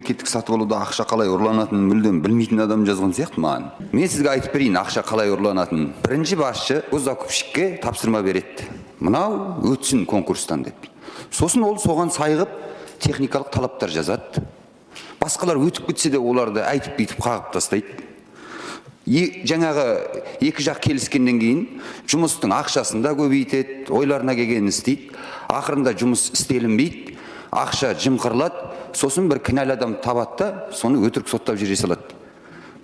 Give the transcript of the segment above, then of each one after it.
Мемлекеттік сатып алуда ақша қалай ұрланатынын мүлдем білмейтін адам жазған сияқты маған. Мен сізге айтып берейін ақша қалай ұрланатынын. Бірінші басшы госзакупщикке тапсырма береді. Мынау өтсін конкурстан деп. Сосын ол соған сайғып техникалық талаптар жазады. Басқалар өтіп кетсе де оларды айтып бүйтіп қағып тастайды. Жаңағы екі жақ келіскеннен кейін жұмыстың ақшасын да көбейтеді, ойларына келгенін істейді. Ақырында жұмыс істелінбейді, ақша жымқырылады, сосын бір кінәлі адам табады да, соны өтірік соттап жібере салады.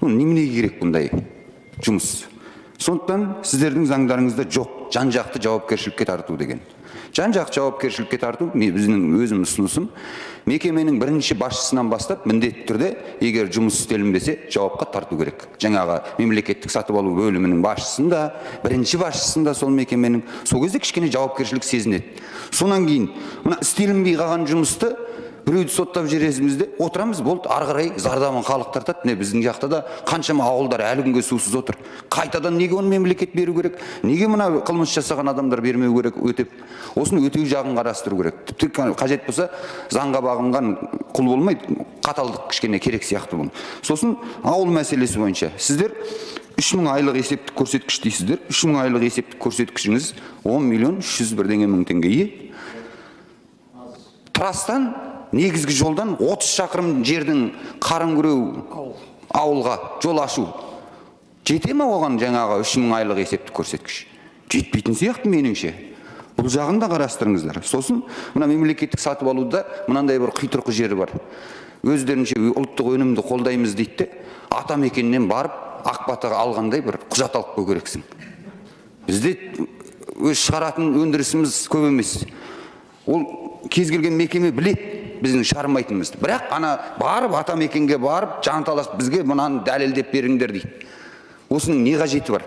Бұл неменеге керек бұндай жұмыс? Сондықтан сіздердің заңдарыңызда жоқ жан-жақты жауапкершілікке тарту деген. Жан-жақты жауапкершілікке тарту біздің өзім ұсынысым. Мекеменің бірінші басшысынан бастап міндетті түрде егер жұмыс істелінбесе жауапқа тарту керек. Жаңағы мемлекеттік сатып алу бөлімінің басшысын да, бірінші басшысын да сол мекеменің, сол кезде кішкене жауапкершілік сезінеді. Сонан кейін мына істелінбей қалған жұмысты біреуді соттап жібересіміз де отырамыз, болды, ары қарай зардабын халық тартады. Міне біздің жақта да қаншама ауылдар әлі күнге сусыз отыр. Қайтадан неге оны мемлекет беру керек? Неге мына қылмыс жасаған адамдар бермеу керек өтеп? Осыны өтеу жағын қарастыру керек. Тіпті қажет болса заңға бағынған құл болмайды, қаталдық кішкене керек сияқты бұны. Сосын ауыл мәселесі бойынша сіздер 3000 айлық есептік көрсеткіш дейсіздер. 3000 айлық есептік көрсеткішіңіз 10 миллион 300 бірдеңе мың теңге. Трассадан негізгі жолдан 30 шақырым жердің қарын күреу ауылға жол ашу. Жете ме оған жаңағы 3000 айлық есептік көрсеткіш? Жетпейтін сияқты меніңше. Бұл жағын да қарастырыңыздар. Сосын мына мемлекеттік сатып алуда мынандай бір қитұрқы жері бар. Өздерінше ұлттық өнімді қолдаймыз дейді де, атамекеннен барып ақ батаға алғандай бір құжат алып қою керексің. Бізде өз шығаратын өндірісіміз көп емес. Ол кез келген мекеме біледі біздің шығармайтынымызды. Бірақ ана барып атамекенге барып жанталасып бізге мынаны дәлелдеп беріңдер дейді. Осының не қажеті бар?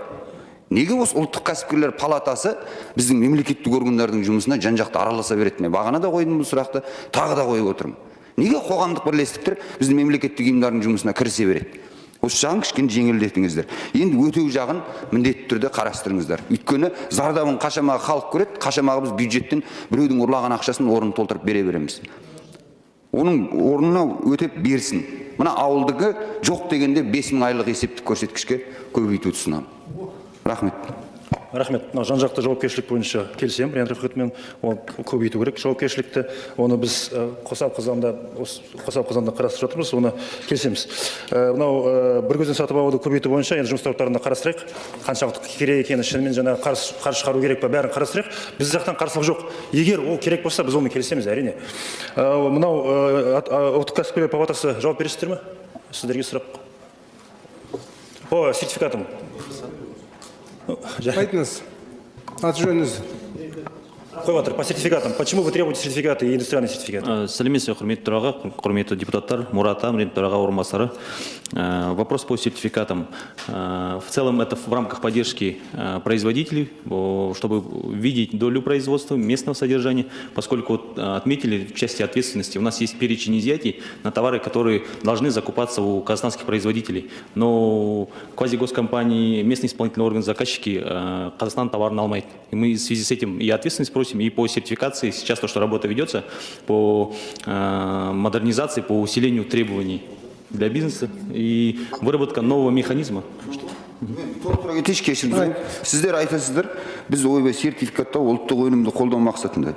Неге осы ұлттық кәсіпкерлер палатасы біздің мемлекеттік органдардың жұмысына жан-жақты араласа береді? Мен бағана да қойдым бұл сұрақты, тағы да қойып отырмын. Неге қоғамдық бірлестіктер біздің мемлекеттік ұйымдардың жұмысына кірісе береді? Осы жағын кішкене жеңілдетіңіздер. Енді өтеу жағын міндетті түрде қарастырыңыздар. Өйткені зардабын қашамағы халық көреді, қашамағы біз бюджеттен біреудің ұрлаған ақшасын орнын толтырып бере береміз. Оның орнына өтеп берсін. Мына ауылдығы жоқ дегенде 5000 айлық есептік көрсеткішке көбейтуді ұсынамын. Рахмет. Рахмет. Мынау жан-жақты жауапкершілік бойынша келісемін. Ренат Рафқатовичпен, оны көбейту керек жауапкершілікті. Оны біз қосалқы заңда, қосалқы заңда қарастырып жатырмыз, оны келісеміз. Мынау бір көзден сатып алуды көбейту бойынша енді жұмыс топтарында қарастырайық. Қаншалықты керек екені, шынымен жаңағы қарсы шығару керек па, бәрін қарастырайық. Біз жақтан қарсылық жоқ. Егер ол керек болса, біз онымен келісеміз, әрине. Мынау ұлттық кәсіпкерлер палатасы жауап бересіздер ме? Сіздерге сұрақ. По сертификатам. Айтыңыз, аты жөніңіз. Қойып жатыр, по сертификатам. Почему вы требуете сертификаты и индустриальные сертификаты? Сәлеметсіз бе, құрметті төраға, құрметті депутаттар, Мұрат Амрин, төраға орынбасары. Вопрос по сертификатам. В целом это в рамках поддержки производителей, чтобы видеть долю производства, местного содержания, поскольку вот, отметили в части ответственности, у нас есть перечень изъятий на товары, которые должны закупаться у казахстанских производителей. Но квазигоскомпании, местный исполнительный орган, заказчики Казахстан товар алмайды. И мы в связи с этим и ответственность просим, и по сертификации, сейчас то, что работа ведется, по модернизации, по усилению требований для бизнеса и выработка нового механизма. Толықтыра кетейінші, кешірім. Сіздер айтасыздар, біз ойбай сертификаттау ұлттық өнімді қолдау мақсатында.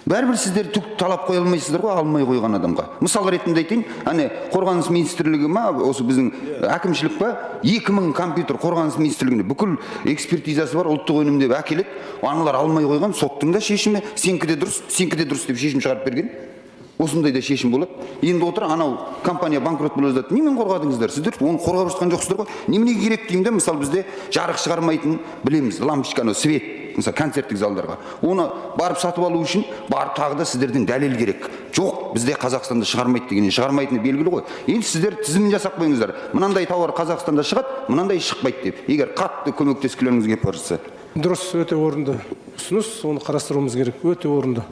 Бәрібір сіздер түк талап қоя алмайсыздар ғой, алмай қойған адамға. Мысал ретінде айтайын, әне Қорғаныс министрлігі ма, осы біздің әкімшілік па, 2000 компьютер Қорғаныс министрлігіне бүкіл экспертизасы бар ұлттық өнім деп әкеледі. Аналар алмай қойған, соттың да шешімі, сенікі де дұрыс, сенікі де дұрыс деп шешім шығарып берген. Осындай да шешім болады. Енді отыр, анау компания банкрот бола жаздады. Немен қорғадыңыздар? Сіздер оны қорғап жатқан жоқсыздар ғой. Неменеге керек деймін де, мысалы бізде жарық шығармайтын білеміз, лампочканы, свет, мысалы концерттік залдарға. Оны барып сатып алу үшін барып тағы да сіздерден дәлел керек. Жоқ, бізде Қазақстанда шығармайды дегеннен шығармайтыны белгілі ғой. Енді сіздер тізімін жасап қойыңыздар. Мынандай тауар Қазақстанда шығады, мынандай шықпайды деп. Егер қатты көмектескілеріңіз келіп барса. Дұрыс, өте орынды ұсыныс, оны қарастыруымыз керек. Өте орынды.